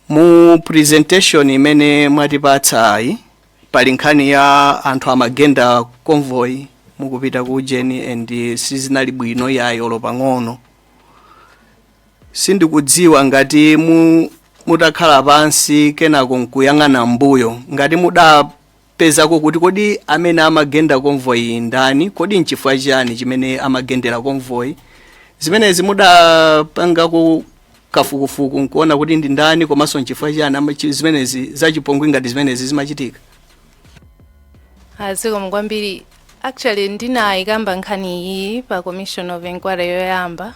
Mu presentation imene mwatipatsayi pali nkhani ya anthu amagenda convoy mukupita ku ujeni and sizinali bwino yayi olo pang'ono. Sindikudziwa ngati mutakhala pansi kenako nkuyang'ana mbuyo, ngati mudapezako kuti kodi amene amagenda convoy ndani, kodi nchifukwa chani chimene amagendera convoy? Zimenezi mudapangako kafukufuku nkuona kuti ndi ndani komanso nchifukwa chani zimenezi zachipongwe ngati zimenezi zimachitika? Zikomo kwambiri. Actually, ndinayikamba nkhani iyi pa commission of inquiry yoyamba,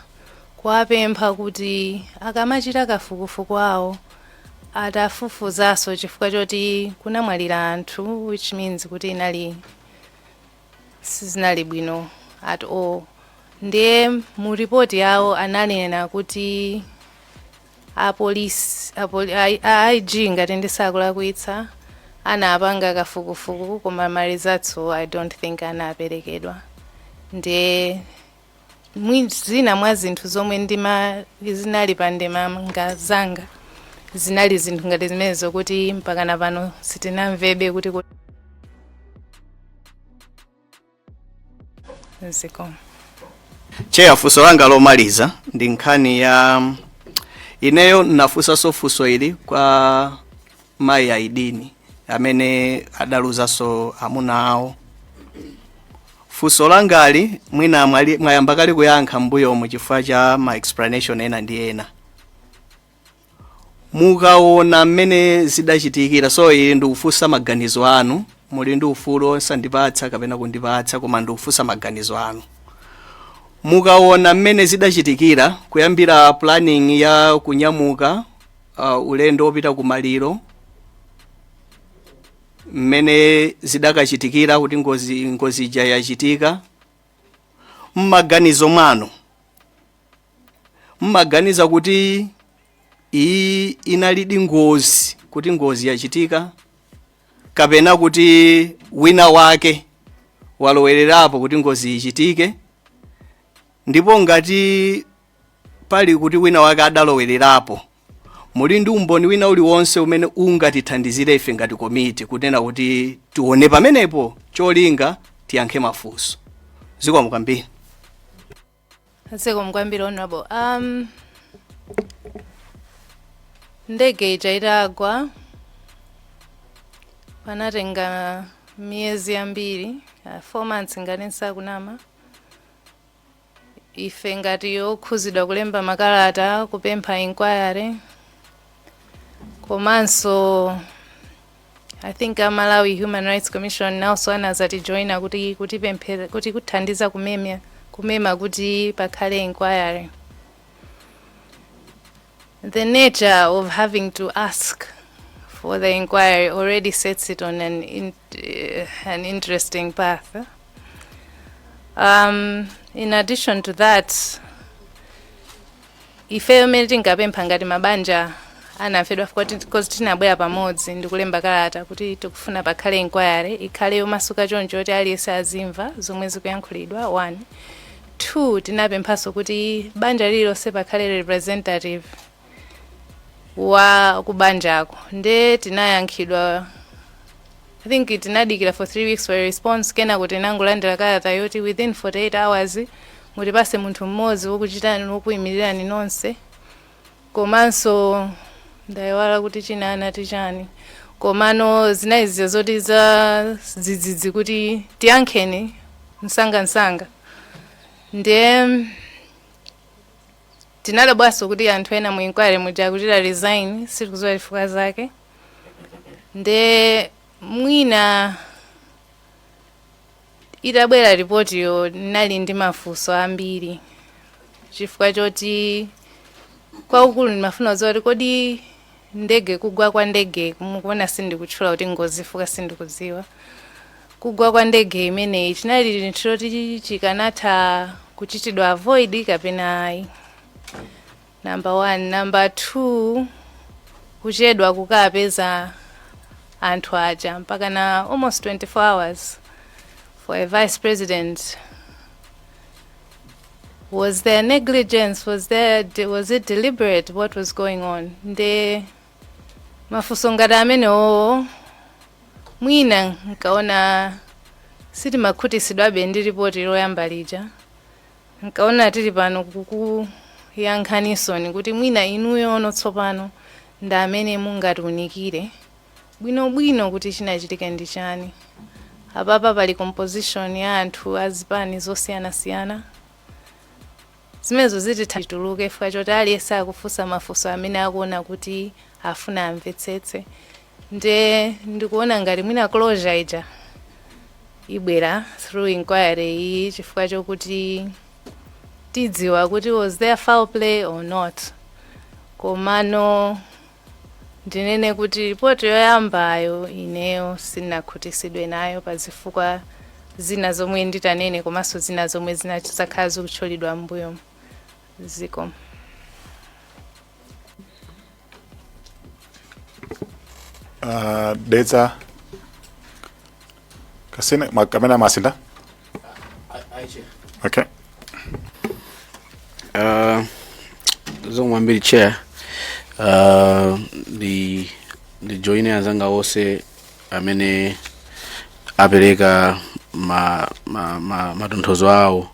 kuwapempha kuti akamachita kafukufuku awo atafufuzanso chifukwa choti kunamwalira anthu, which means kuti inali sizinali bwino at all. Ndiye mu ripoti yawo ananena kuti apolisi a IG, ngati ndisakulakwitsa, anapanga kafukufuku, koma ma results I don't think anaperekedwa. Ndiye zina mwa zinthu zomwe ndima zinali pa ndemanga zanga zinali zinthu ngati zimenezo, kuti mpakana pano sitinamvebe kuti ziko. Chair, funso langa lomaliza ndi nkhani ya ineyo nafunsanso funso ili kwa mayi Aidini amene adaluzanso amuna awo. Funso langali mwina mwayamba kale kuyankha mbuyomu chifukwa cha ma explanation ena ndi ena. Mukaona mmene zidachitikira, so ili ndikufunsa maganizo anu, muli ndi ufulu osandipatsa kapena kundipatsa, koma ndikufunsa maganizo anu. Mukaona mmene zidachitikira kuyambira planning ya kunyamuka ulendo wopita kumaliro, mmene zidakachitikira kuti ngozi ija yachitika, mmaganizo mwanu mmaganiza kuti iyi inalidi ngozi, kuti ngozi yachitika, kapena kuti wina wake walowererapo kuti ngozi ichitike? Ndipo ngati pali kuti wina wake adalowererapo, muli ndi umboni wina uliwonse umene ungatithandizire ife ngati komiti kunena kuti tione pamenepo, cholinga tiyankhe mafunso? Zikomo kwambiri. Zikomo kwambiri, Honorable. Ndege ija itagwa panatenga miyezi yambiri, 4 months ngati nsakunama, ife ngati okhuzidwa kulemba makalata kupempha inquiry. Komanso I think a Malawi Human Rights Commission nawonso anazatijoina kuti kutipemphera, kuti kuthandiza kumema kuti pakhale inquiry. The nature of having to ask for the inquiry already sets it on an interesting path. In addition to that, ifeyo mmene tinkapempha ngati mabanja anafedwa, because tinabwera pamodzi ndikulemba kalata kuti tikufuna pakhale inquiry, ikhale yomasuka choncho kuti aliyense azimva zomwe zikuyankhulidwa, one. Two, tinapemphanso kuti banja lililonse pakhale representative wa kubanjako. Nde tinayankhidwa, I think tinadikira for 3 weeks for a response. Kenako tinangolandira kalata yoti within 48 hours mutipase munthu mmodzi wokuchitani, wokuyimirirani nonse. Komanso ndayiwala kuti china anati chani, komano zinali zoti za zidzidzi kuti tiyankheni msangamsanga. Ndiye tinadabwanso kuti anthu ena mu inquiry muja akuchita resign, sitikudziwa chifukwa zake. Nde mwina itabwera ripotiyo ndinali ndi mafunso ambiri, chifukwa choti kwakukulu ndimafuna kudziwa kuti kodi ndege, kugwa kwa ndege, mukuona sindikutchula kuti ngozi fuka sindikudziwa, kugwa kwa ndege imeneyi chinali chinthu choti chikanatha kuchitidwa avoid kapena ayi, number one. Number two, kuchedwa kukapeza anthu aja mpaka na almost 24 hours for a vice president, was there negligence? Was it deliberate? What was going on? Nde Mafunso ngati amenewo mwina nkaona sitimakhutisidwabe ndi ripoti loyamba lija, nkaona tili pano kukuyankhanisoni kuti mwina inuyo ono tsopano ndi amene mungatiunikire bwinobwino kuti chinachitika ndi chani. Apapa pali composition ya anthu azipani zosiyanasiyana, zimenezo zititha tituluke chifukwa choti aliyense akufunsa mafunso amene akuona kuti afuna amvetsetse. Nde ndikuona ngati mwina closure ija ibwera through inquiry iyi, chifukwa chokuti tidziwa kuti was there foul play or not. Komano ndinene kuti ripoti yoyambayo ineyo sinakhutisidwe nayo pa zifukwa zina zomwe nditanene, komanso zina zomwe zinakhala zikutchulidwa m'mbuyo ziko. Dedza Kasina kamene masinda. Okay. Zikomo kwambiri, Chair. Ndi joine anzanga onse amene apereka matonthozo awo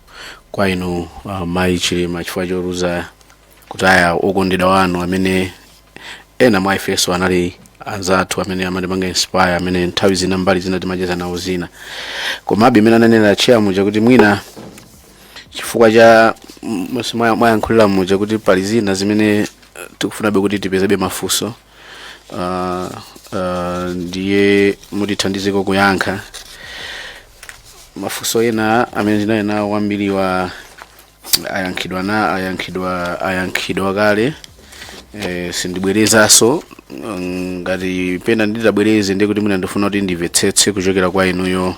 kwa inu, mayi Chilima, chifukwa choluza, kutaya okondedwa wanu amene ena mwa ifenso anali anzathu amene amatipanga inspire, amene nthawi zina mbali zina timacheza nawo zina. Komabe imene ananena Chair muja kuti mwina chifukwa cha mwayankhulira muja kuti pali zina zimene tikufunabe kuti tipezebe mafunso, ndiye mutithandizeko kuyankha mafunso ena amene ndinali nawo kwambiri wa ayankhidwa na ayankhidwa ayankhidwa kale. Sindibwerezanso. Ngati pena nditabwereze, ndiye kuti mwina ndifuna kuti ndimvetsetse kuchokera kwa inuyo,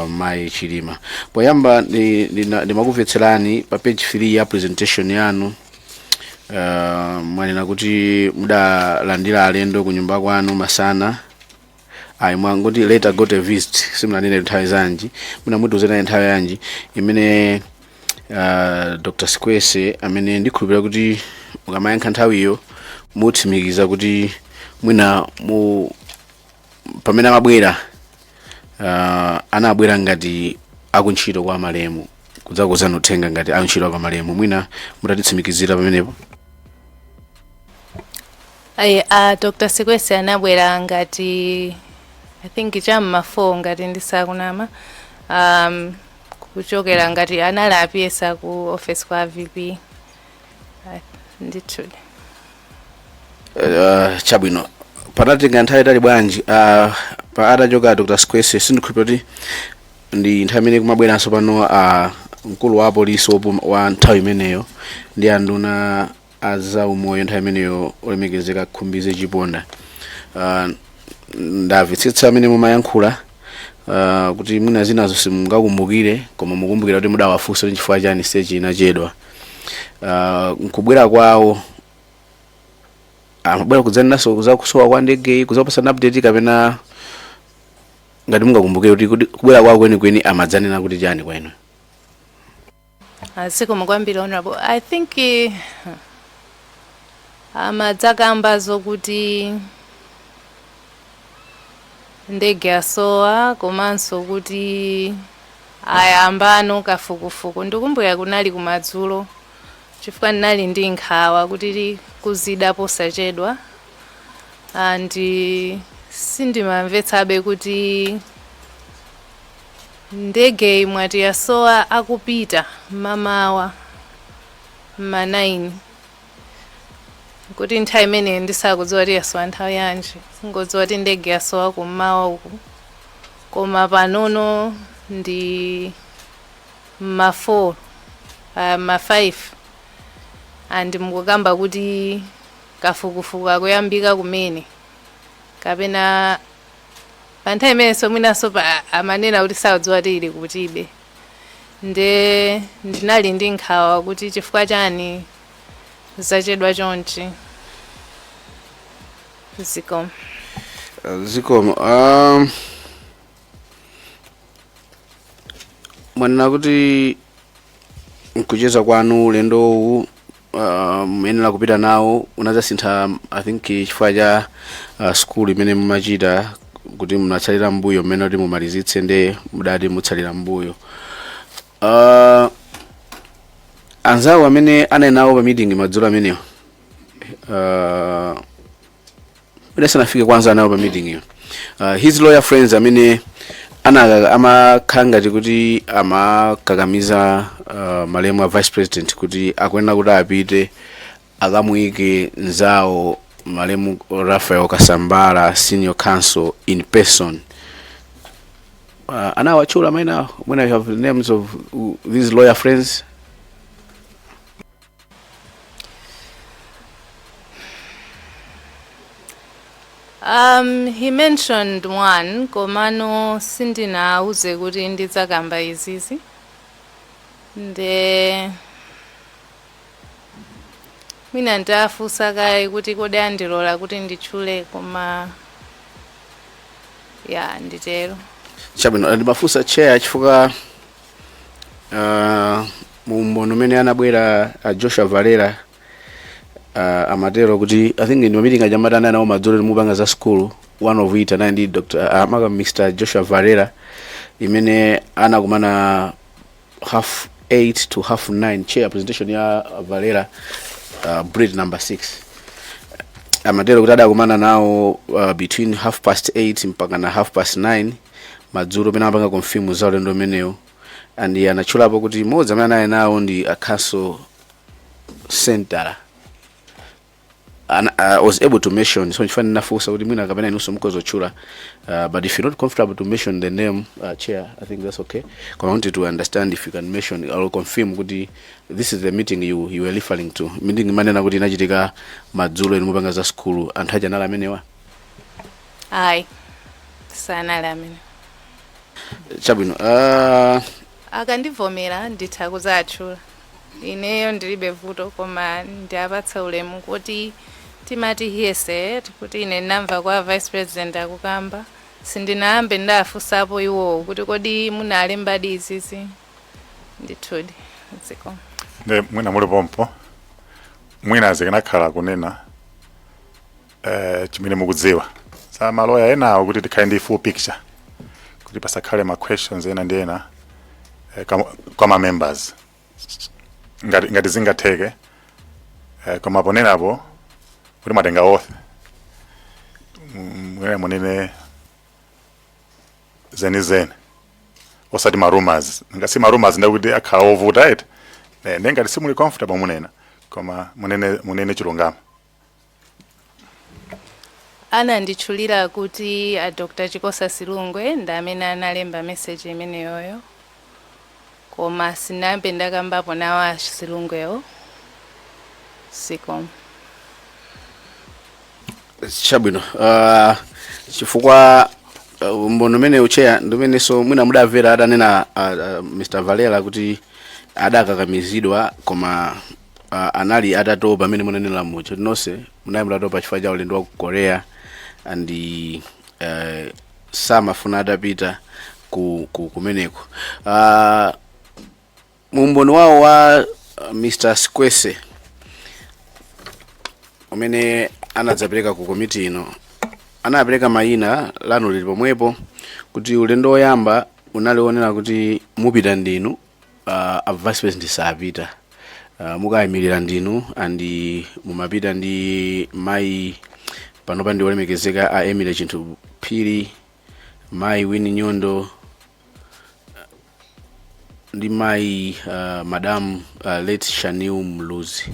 mayi Chilima. Poyamba ndimakumvetserani pa page 3 ya presentation yanu. Mwanena kuti mudalandira alendo ku nyumba kwanu masana. Ayi, mwangoti "later got a visit", simunanene nthawi zanji. Mwina mutiuzeni nthawi yanji imene Dr Sikwese, amene ndikhulupirira kuti mukamayankha nthawiyo mutsimikiza kuti mwina mu pamene amabwera, anabwera ngati akuntchito kwa malemu, kudzakuuzani uthenga ngati akuntchito kwa malemu. Mwina mutatitsimikizira pamenepo. Ayi, Dr Sikwese anabwera ngati, I think, cham'ma 4 ngati ndisakunama, kuchokera ngati anali a PS ku office kwa VP. Ndithu. Chabwino, patatenga nthawi itali bwanji pa atachoka Dr Sikwese? Sindikhulupirira kuti ndi nthawi imene kumabweranso pano mkulu wa apolisi wa nthawi imeneyo ndi anduna azaumoyo nthawi imeneyo, olemekezeka Khumbize Chiponda. Ndamvetsetsa amene mumayankhula kuti mwina zinazo simungakumbukire, koma mukumbukira kuti mudawafunsa kuti chifukwa chani search inachedwa. Nkubwera kwawo amabwera kudzanenanso za kusowa kwa ndegeyi, kudzapasana update, kapena ngati mungakumbukire kuti kubwera kwawo kwenikweni amadzanena kuti chani kwa inu? Zikomo kwambiri, Honorable. I think amadzakamba zokuti ndege yasowa, komanso kuti ayambano kafukufuku. Ndikumbukira kunali kumadzulo, chifukwa ndinali ndi nkhawa kuti kuzida posachedwa, and sindimamvetsabe kuti ndege mwati yasowa akupita mamawa ma 9, kuti nthawi imeneyo ndisakudziwa kuti yasowa nthawi yanji, singodziwa kuti ndege yasowa kummawa uku, koma panono ndi ma 4, ma 5, and mukukamba kuti kafukufuku akuyambika kumene. Kapena pa nthawi imenenso mwinanso amanena kuti sakudziwa kuti ili kutibe. Nde ndinali ndi nkhawa kuti chifukwa chani zachedwa chonchi. Zikomo. Zikomo. Mwanena kuti mkucheza kwanu ulendo uwu Muyenera kupita nawo, unadzasintha, I think chifukwa cha school imene mumachita, kuti munatsalira mbuyo mmene kuti mumalizitse, nde mudati mutsalira mbuyo. Anzawo amene anali nawo pa meeting madzulo amenewo, sanafike kwanza nawo pa meeting iyo, his lawyer friends amene ana amakhala ngati kuti amakakamiza malemu a vice president kuti akuyenera kuti apite akamuyike nzawo malemu Raphael Kasambala senior counsel in person, anawatchula mayina? When I have the names of these lawyer friends. He mentioned one, komano sindinauze kuti ndidzakamba izizi. Nde mwina ndafunsa kaye kuti kodi andilola kuti nditchule, koma ya, nditero. Chabwino, ndimafunsa, Chair, chifukwa mu umene anabwera Joshua Valera amatero kuti, I think ndi meeting ajamatana nawo madzulo mupanga za school, one of it anali ndi Dr. Maka Mr. Joshua Valera, imene anakumana 8:30 to 9:30, chair, presentation ya Valera, bullet number 6. Amatero kuti adakumana nawo between 8:30 mpaka na 9:30 madzulo, pena amapanga confirm za ulendo umenewo, and anatchulapo kuti mmodzi amene anali nawo ndi a counsel Center. And I was able to mention, so nchifani nafunsa kuti mwina kapena inunso mukhoza, but if you're not comfortable to mention the name, Chair, I think that's okay. I wanted to understand if you can mention or confirm kuti this is the meeting you were referring to, meeting imanena kuti inachitika madzulo inu mupanga za school. Anthu aja anali amenewa? Ayi, sanali amene. Chabwino. Akandivomera nditha kuzatchula, ineyo ndilibe vuto, koma ndiapatsa ulemu kuti timati hearsay, kuti ine ndinamva kwa vice president akukamba, sindinayambe ndafunsapo iwowo kuti kodi munalembadi izizi. Ndithudi, ziko. Nde mwina muli pompo, mwina zikanakhala kunena chimene mukudziwa za maloya enawo, kuti tikhale ndi full picture, kuti pasakhale ma questions ena ndi ena kwa ma members, ngati zingatheke. Koma ponenapo kuti mwatenga oath, mwina munene zenizeni, osati ma rumors. Ngati ma rumors ndakuti akhala ovuta eti. Ndi ngati simuli comfortable munena, koma munene chilungamo. Ananditchulira kuti a Dr. Chikosa Silungwe ndi amene analemba message imeneyoyo, koma sinayambe ndakambapo nawo a Silungwewo. Zikomo. Chabwino, chifukwa umboni umene u Chair ndi umenenso mwina mudamvera adanena Mr. Valera kuti adakakamizidwa, koma anali atatopa, amene munanena mucho nonse munali mutatopa chifukwa cha ulendo wa ku Korea, and samafuna atapita kumeneko. Mumboni wawo wa Mr. Squese umene anadzapereka ku komiti ino, anapereka mayina, lanu lili pomwepo, kuti ulendo woyamba unalionera kuti mupita ndinu, a vice president sapita, mukayimirira ndinu, and mumapita ndi mayi panopa ndi olemekezeka a Emily Chinthu Phiri, mayi Winnie Nyondo ndi mayi Madam late Shanil Muluzi.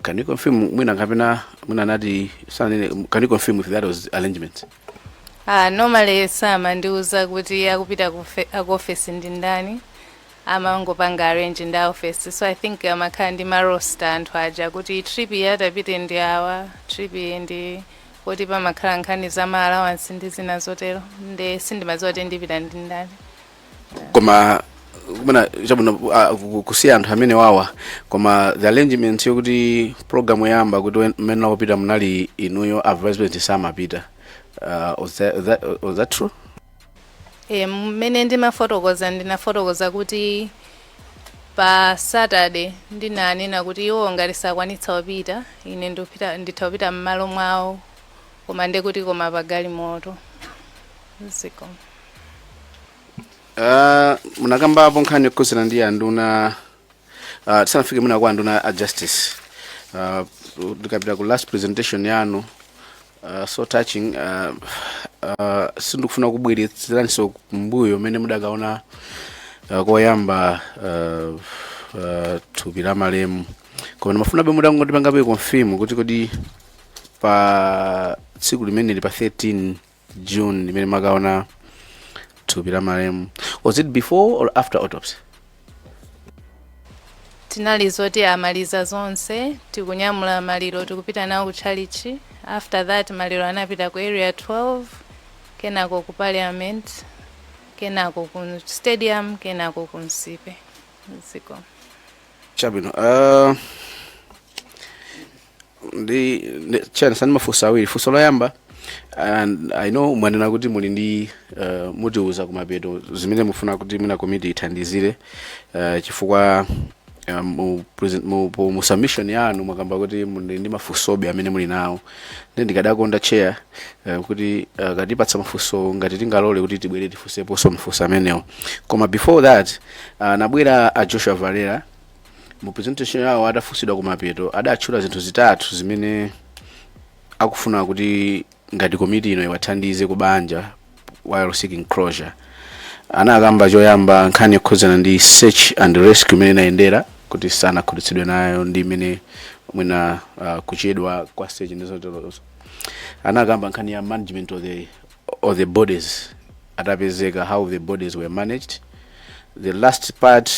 Can you confirm, mwina kapena mwina anati sanene, can you confirm if that was arrangement? Ah, normally samandiuza kuti akupita ku office ndi ndani, amangopanga arrange ndi office. So I think amakhala ndi ma roster anthu aja, kuti trip iyi atapite ndi awa, trip iyi ndi kuti, pamakhala nkhani za ma allowance ndi zina zotero, nde sindimadziwa kuti ndipita ndi ndani. Koma kumena chabwino, kusiya anthu amene wawa, koma the arrangement yokuti program yoyamba kuti mmene nakupita munali inuyo, a vice president samapita, was that true? E, mmene ndimafotokoza, ndinafotokoza kuti Pa Saturday ndinanena kuti iwo ngati sakwanitsa kupita, ine ndikupita, nditha kupita m'malo mwawo, koma ndekuti koma pa galimoto. Zikomo. Munakambapo nkhani yokhuzana ndi anduna, tisanafike mwina kwa anduna a justice, ndikapita ku last presentation yanu, so touching, sindikufuna kubweretseranso kumbuyo mmene mudakaona koyamba thupi la malemu, koma ndimafunabe mudangotipangabe confirm kuti kodi pa tsiku limeneli, pa 13 June limene makaona thupi la malemu, was it before or after autopsy? Tinali zoti amaliza zonse, tikunyamula maliro, tikupita nawo ku chalichi. After that maliro anapita ku Area 12, kenako ku Parliament, kenako ku stadium, kenako ku Nsipe. Zikomo. Chabwino. Ndi chani sani, mafunso awiri. Funso loyamba, and I know mwanena kuti muli ndi mutiuza kumapeto zimene mufuna kuti mwina komiti ithandizire, chifukwa mu submission yanu mwakamba kuti muli ndi mafunsobe amene muli nawo. Ndi ndikadakonda, chair, kuti katipatsa mafunso, ngati tingalole kuti tibwere tifunseponso mafunso amenewo. Koma before that, nabwera a Joshua Valera mu presentation yawo, atafunsidwa kumapeto, adatchula zinthu zitatu zimene akufuna kuti ngati komiti ino iwathandize kubanja while seeking closure. Anakamba choyamba nkhani yokhudzana ndi search and rescue imene inayendera, kuti sanakhutitsidwe nayo ndi imene mwina kuchedwa kwa search ndi zoterozo. Anakamba nkhani ya management of the bodies atapezeka, how the bodies were managed. The last part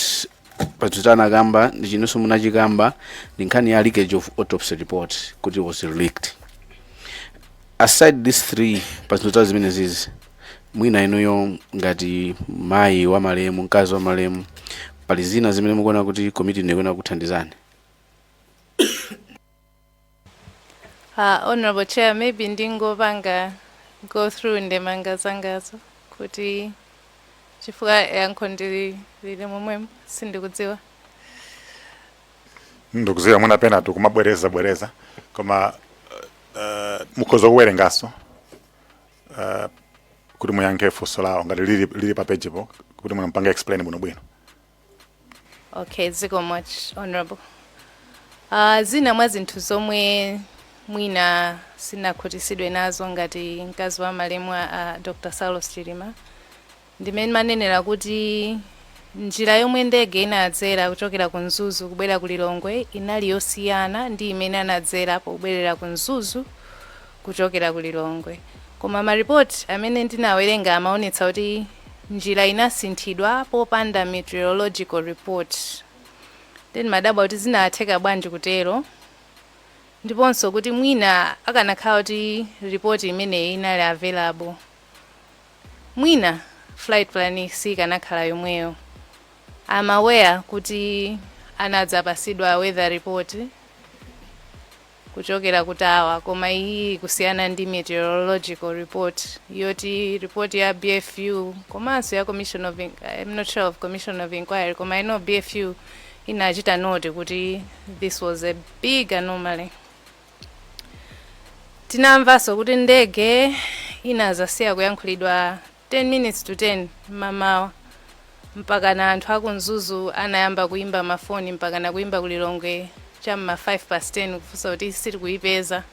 pazitatu anakamba ndi chinonso munachikamba, ndi nkhani ya leakage of autopsy report, kuti was leaked. Aside these three, pazinthu zimene zizi, mwina inuyo ngati mayi wa malemu, mkazi wa malemu, pali zina zimene mukuona kuti komiti ino ikuona kuthandizani? Honorable Chair, maybe ndingopanga go through ndemanga zangazo kuti chifukwa yankho ndili lili momwemo, sindikudziwa. Ndikudziwa mwina pena tikumabwereza bwereza, koma mukhoza kuwerenganso kuti muyankhe funso lawo ngati lili pa page po, kuti munampanga explain bwinobwino. Okay, zikomo much, Honorable. Zina mwa zinthu zomwe mwina sinakhutitsidwe nazo ngati mkazi wa malemu a Dr. Saulos Chilima, ndimene manenera kuti njira yomwe ndege inadzera kuchokera ku Mzuzu kubwera ku Lilongwe inali yosiyana ndi imene anadzera pobwerera ku Mzuzu kuchokera ku Lilongwe. Koma maripoti amene ndinawerenga amaonetsa kuti njira inasinthidwa popanda meteorological report. Then madabwa kuti zinatheka bwanji kutero, ndiponso kuti mwina akanakhala kuti report imeneyi inali available, mwina flight plan sikanakhala yomweyo. I'm aware kuti anadzapasidwa weather report kuchokera ku tower, koma iyi kusiyana ndi meteorological report yoti report ya BFU komanso ya commission of I'm not sure of commission of inquiry, koma I know BFU inachita note kuti this was a big anomaly. Tinamvanso kuti ndege inazasiya kuyankhulidwa 10 minutes to 10 mmamawa, mpaka na anthu aku Mzuzu anayamba kuimba mafoni, mpaka na kuimba kulilongwe cham'ma 5 past 10 kufunsa kuti sitikuyipeza.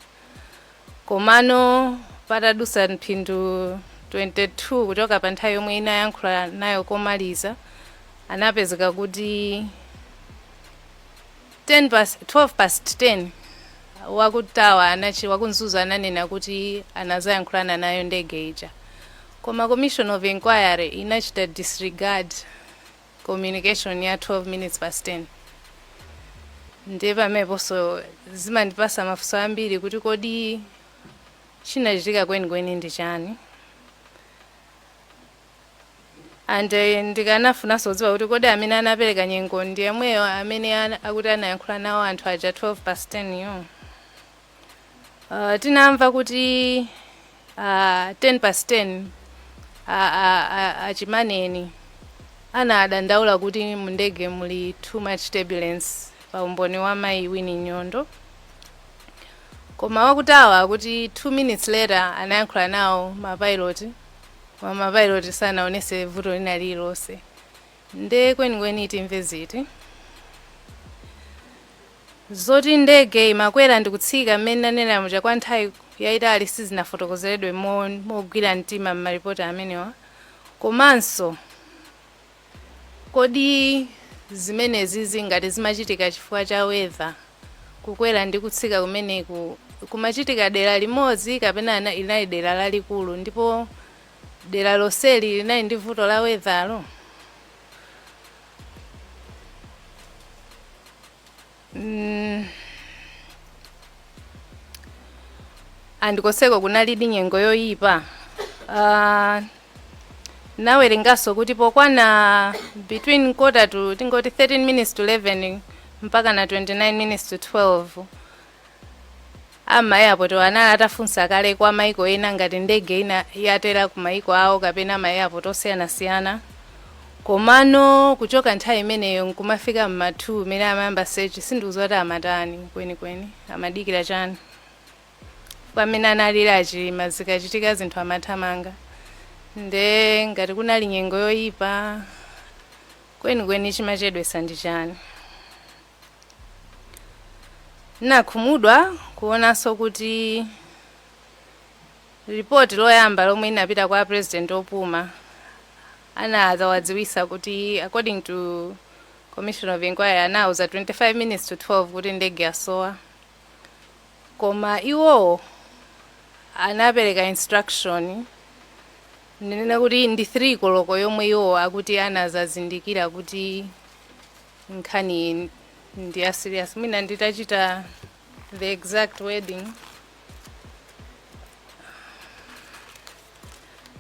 Komano patadusa mphindi 22 kuchoka pa nthawi yomwe inayankhula nayo komaliza, anapezeka kuti 10 past, 12 past 10 waku tower anachi waku Mzuzu ananena kuti anazayankhulana nayo ndege ija. Koma commission of inquiry inachita disregard communication ya 12 minutes past 10. Ndiye pameneponso zimandipasa mafunso ambiri kuti kodi chinachitika kwenikweni ndi chani? And ndikanafunanso kudziwa kuti kodi amene anapereka nyengo ndi yemweyo amene akuti anayankhula nawo anthu aja 12 past 10 yo? Tinamva kuti 10 past 10 achimaneni Anadandaula kuti mundege muli too much turbulence pa umboni wa mayi Winnie Nyondo, koma waku tower kuti 2 minutes later anayankhula nawo mapilot, koma mapilot sanaonese vuto lina lililonse. Nde kwenikweni timve ziti? Zoti ndege imakwera ndi kutsika mmene nanena muja kwa nthawi yayitali sizinafotokozeredwe mogwira mtima m'maripoti amenewa. Komanso kodi zimenezi zingati zimachitika chifukwa cha weather, kukwera ndi kutsika kumeneku kumachitika dera limodzi kapena inali dera lalikulu, ndipo dera lonseli linali ndi vuto la weatherlo? Andikoseko kunalidi nyengo yoyipa. Nawerenganso kuti pokwana between quarter to, tingoti 13 minutes to 11 mpaka na 29 minutes to 12, ama airport anali atafunsa kale kwa maiko ena ngati ndege ina yatera ku maiko awo kapena ma airport osiyanasiyana. Komano kuchoka nthawi imeneyo nkumafika mma 2 imene amayamba search, sindikudziwa kuti amatani kwenikweni, amadikira chani. Pamene analira aChilima, zikachitika zinthu amathamanga. Nde ngati kunali nyengo yoyipa, kwenikweni chimachedwesa ndi chani? Nakhumudwa kuonanso kuti ripoti loyamba lomwe inapita kwa president opuma anawadziwisa kuti, according to commission of inquiry, anauza 25 minutes to 12 kuti ndege yasowa, koma iwowo anapereka instruction, ndinena kuti ndi 3 koloko yomwe iwowo akuti anazazindikira kuti nkhani ndi ya serious. Mwina nditachita the exact wording,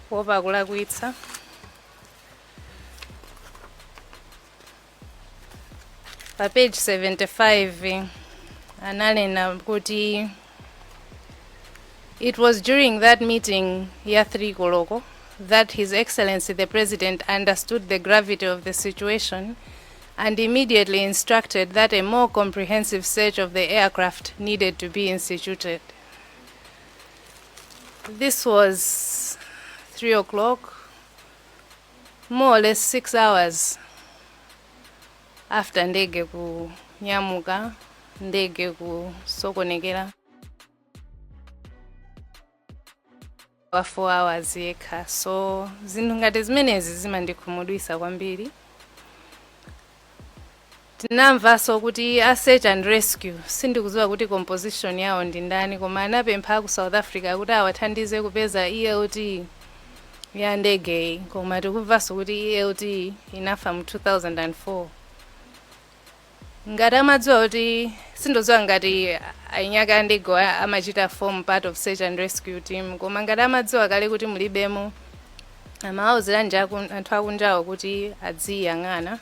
kuopa kulakwitsa. Pa page 75 analena kuti it was during that meeting ya 3 koloko that His Excellency the President understood the gravity of the situation and immediately instructed that a more comprehensive search of the aircraft needed to be instituted. This was 3 o'clock, more or less 6 hours after ndege kunyamuka, ndege kusokonekera kwa 4 hours yekha. So zinthu ngati zimenezi zimandikhumudwisa kwambiri. Tinamvanso kuti a search and rescue, sindikudziwa kuti composition yawo ndi ndani, koma anapempha ku South Africa kuti awathandize kupeza ELT ya ndegeyi, koma tikumvanso kuti ELT inafa mu 2004. Ngati amadziwa kuti, sindidziwa ngati ainyaka a ndege amachita form part of search and rescue team, koma ngati amadziwa kale kuti mulibemo, amawawuziranji anthu akunjawo kuti adziyang'ana?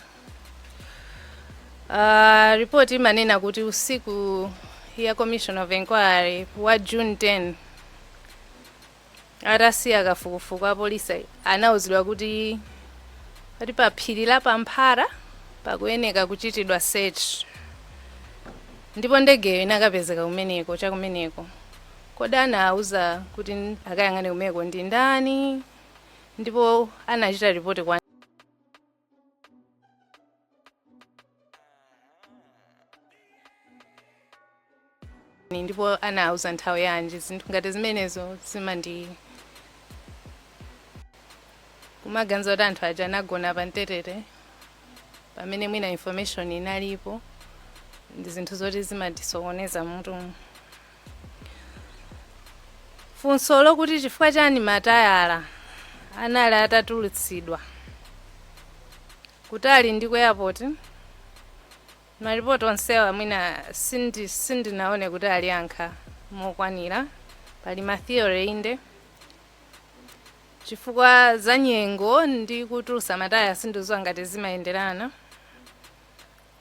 Report imanena kuti usiku ya commission of inquiry wa June 10, atasiya kafukufuku, apolisi anawuzidwa kuti pati pa phiri la Pamphara pakuyeneka kuchitidwa search, ndipo ndegeyo inakapezeka kumeneko, chakumeneko. Kodi anawuza kuti akayang'ane kumeneko ndi ndani, ndipo anachita ripoti kwa ndipo anawuza nthawi yanji? Zinthu ngati zimenezo zimandi kumaganiza kuti anthu aja anagona pa mtetete pamene mwina information inalipo. Ndi zinthu zoti zimatisokoneza mutu. Funso lokuti chifukwa chani matayala anali atatulutsidwa kutali ndi ku airport, maripoti onsewa mwina sindinaone kuti aliyankha mokwanira. Pali ma theory inde, chifukwa za nyengo ndi kutulutsa mataya sindidziwa ngati zimayenderana,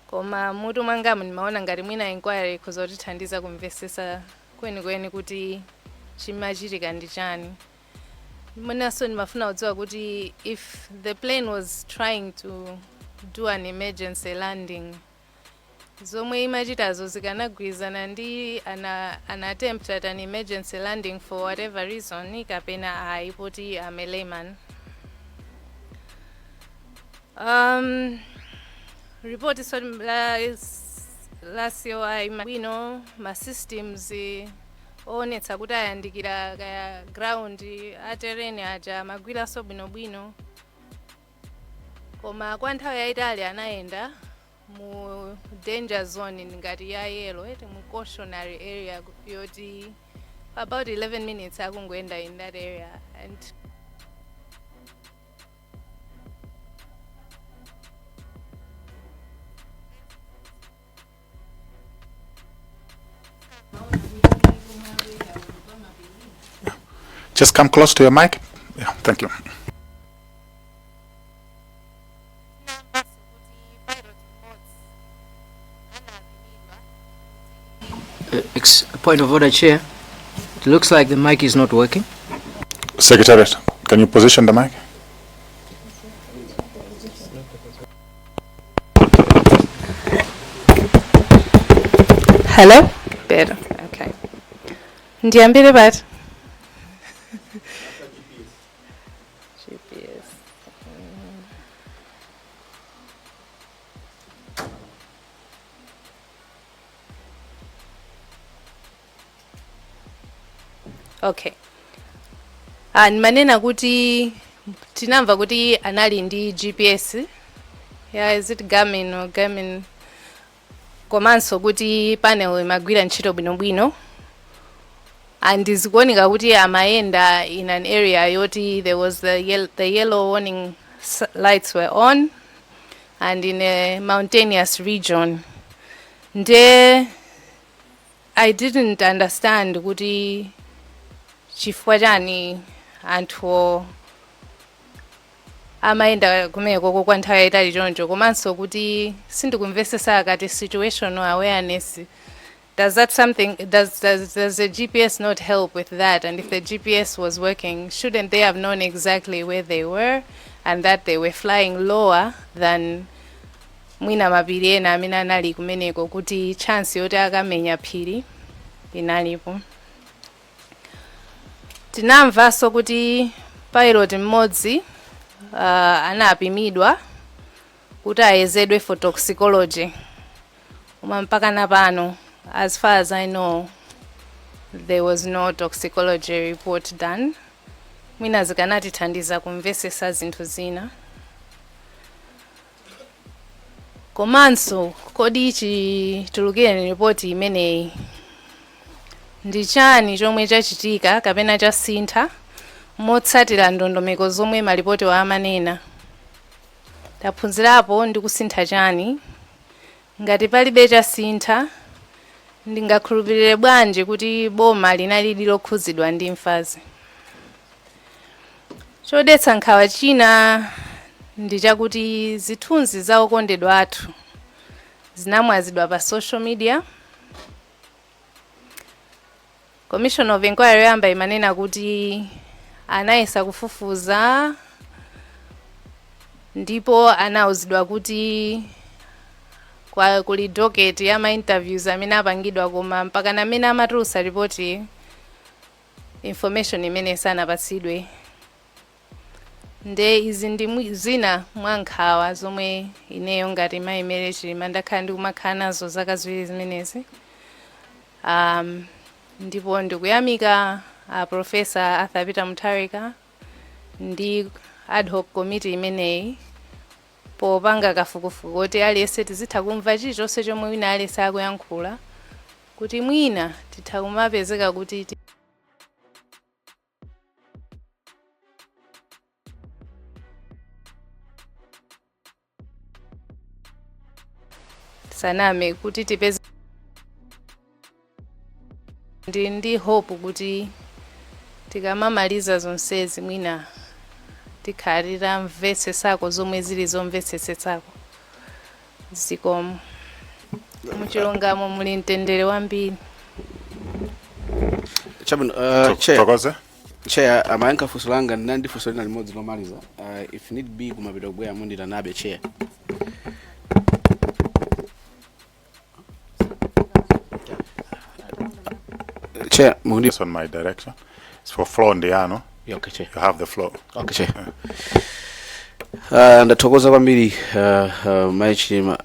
koma mutu mwangamu ndimaona ngati mwina inquiry ikhoza kutithandiza kumvesesa kwenikweni kuti chimachitika ndi chani. Mwinaso ndimafuna kudziwa kuti if the plane was trying to do an emergency landing, zomwe imachitazo zikanagwirizana ndi an attempt at an emergency landing for whatever reason kapena ayi, poti I'm a layman. Report so la COI bwino, ma systems oonetsa kuti ayandikira kaya ground a terrain aja amagwiranso bwinobwino, koma kwa nthawi yayitali anayenda mu danger zone ngati ya yellow eti, mu cautionary area yoti about 11 minutes akungoyenda in that area and Just come close to your mic. Yeah, thank you. Tinamvanso kuti pilot mmodzi anapimidwa. Point of order, Chair. It looks like the mic is not working. Secretariat, can you position the mic? Hello? Better. Okay. Ndiyambire pati? GPS. Okay. Ah, ndimanena kuti tinamva kuti anali ndi GPS. Yeah, is it Garmin or Garmin? Komanso kuti panel imagwira ntchito bwinobwino and zikuoneka kuti amayenda in an area yoti there was the yellow warning lights were on and in a mountainous region. Nde I didn't understand kuti chifukwa chani anthu amayenda kumenekoko kwa nthawi yayitali choncho, komanso kuti sindikumvesesa akati situational awareness. Does that something does the GPS not help with that? And if the GPS was working, shouldn't they have known exactly where they were and that they were flying lower than mwina mapiri ena amene anali kumeneko, kuti chance yoti akamenya phiri inalipo? Tinamvanso kuti pilot mmodzi anapimidwa kuti ayezedwe for toxicology, koma mpaka napano, as far as I know, there was no toxicology report done. Mwina zikanatithandiza kumvesesa zinthu zina. Komanso kodi chitulukire ripoti imeneyi, ndi chani chomwe chachitika kapena chasintha motsatira ndondomeko zomwe malipoti amanena? Taphunzirapo ndi kusintha chani? Ngati palibe chasintha, ndingakhulupirire bwanji kuti boma linalidi lokhuzidwa ndi imfazi? Chodetsa nkhawa china ndi chakuti zithunzi za okondedwa athu zinamwazidwa pa social media. Commission of inquiry yoyamba imanena kuti anayesa kufufuza ndipo anauzidwa kuti kuli docket ya ma interviews amene apangidwa, koma mpaka namene amatulutsa ripoti, information imene sanapatsidwe. Nde izi ndi zina mwa nkhawa zomwe ineyo ngati mayi Mary Chilima ndakhala ndikumakhala nazo zaka 2 zimenezi. Ndipo ndikuyamika a Professor Arthur Peter Mutharika ndi ad hoc committee imeneyi popanga kafukufuku kuti aliyense tizitha kumva chilichonse chomwe wina aliyense akuyankhula, kuti mwina titha kumapezeka kuti saname, kuti tipeze ndi hope kuti tikamamaliza zonsezi mwina tikhalira mvetsesako zomwe zili zomvetsesetsako. Zikomo. Muchilungamo muli mtendere wambiri. Chabwino, Chair. Thokoze. Chair, amayankha funso langa, ndinali ndi funso lina limodzi lomaliza. If need be, kumapita kubwera munditanabe, Chair. Chair, mukundi Based on my direction, it's for floor ndi yanu. Yeah, okay, Chair. You have the floor. Okay, Chair. Ndathokoza kwambiri, Mai Chilima.